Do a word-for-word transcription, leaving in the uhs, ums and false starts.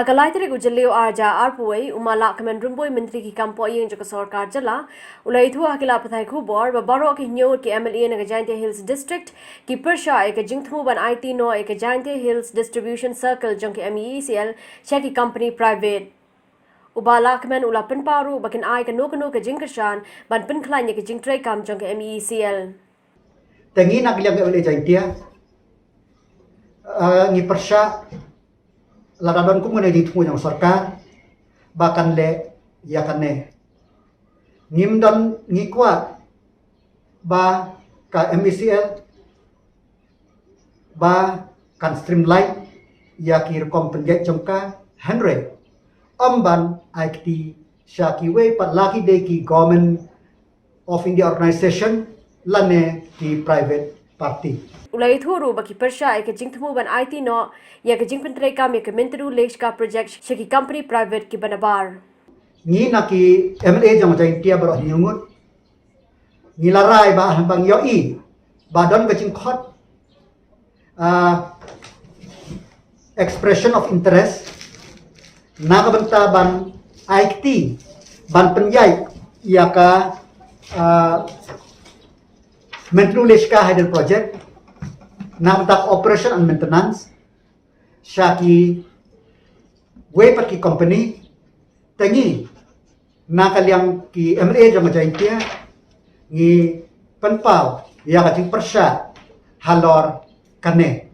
Ha ka lai tarik u Jylliew arhajar arphew wei, u Ma Lahkmen Rymbui, Myntri ki kam pohiing jong ka sorkar jylla, u la ïathuh ha ki lad pathai khubor ba baroh ki hynñiew ki M L A na ka Jaintia Hills District ki pyrshah ïa ka jingthmu ban aiti noh ïa ka Jaintia Hills Distribution Circle jong ka M E E C L sha ki company private. U Bah Lahkmen u la pynpaw ruh ba kin ai kano kano ka jingkyrshan ban pynkhlaiñ ïa ka jingtreikam jong ka M E E C L. Te ngi na ka liang ka M L A Jaintia, eh, ngi pyrshah lada don kum kane ka jingthmu jong sorkar ba kan leh ïa kane. Ngim don, ngi kwah ba ka M E C L ba kan streamline ïa ki rukom pynïaid jong ka, hynrei ym ban ai kti sha kiwei pat, la ki dei ki Government of India organization lane ki private party. U la ïathuh ruh ba ki pyrshah ïa ka jingthmu ban aiti noh ïa ka jingpyntreikam ïa ka Myntdu Leshka project sha ki company private kiba nabar. Ngi na ki M L A jong Jaintia baroh hynñiew ngut ngi la rai ba, ba ngi ïohi ba don ka jingkhot, ah, expression of interest na ka bynta ban ai kti ban pynïaid ïa ka, ah, Myntdu Leshka Hydel project na ka bynta operation and maintenance sha kiwei pat ki company. Te ngi na ka liang ki M L A jong ka Jaintia ngi pynpaw ïa ka jingpyrshah halor kane.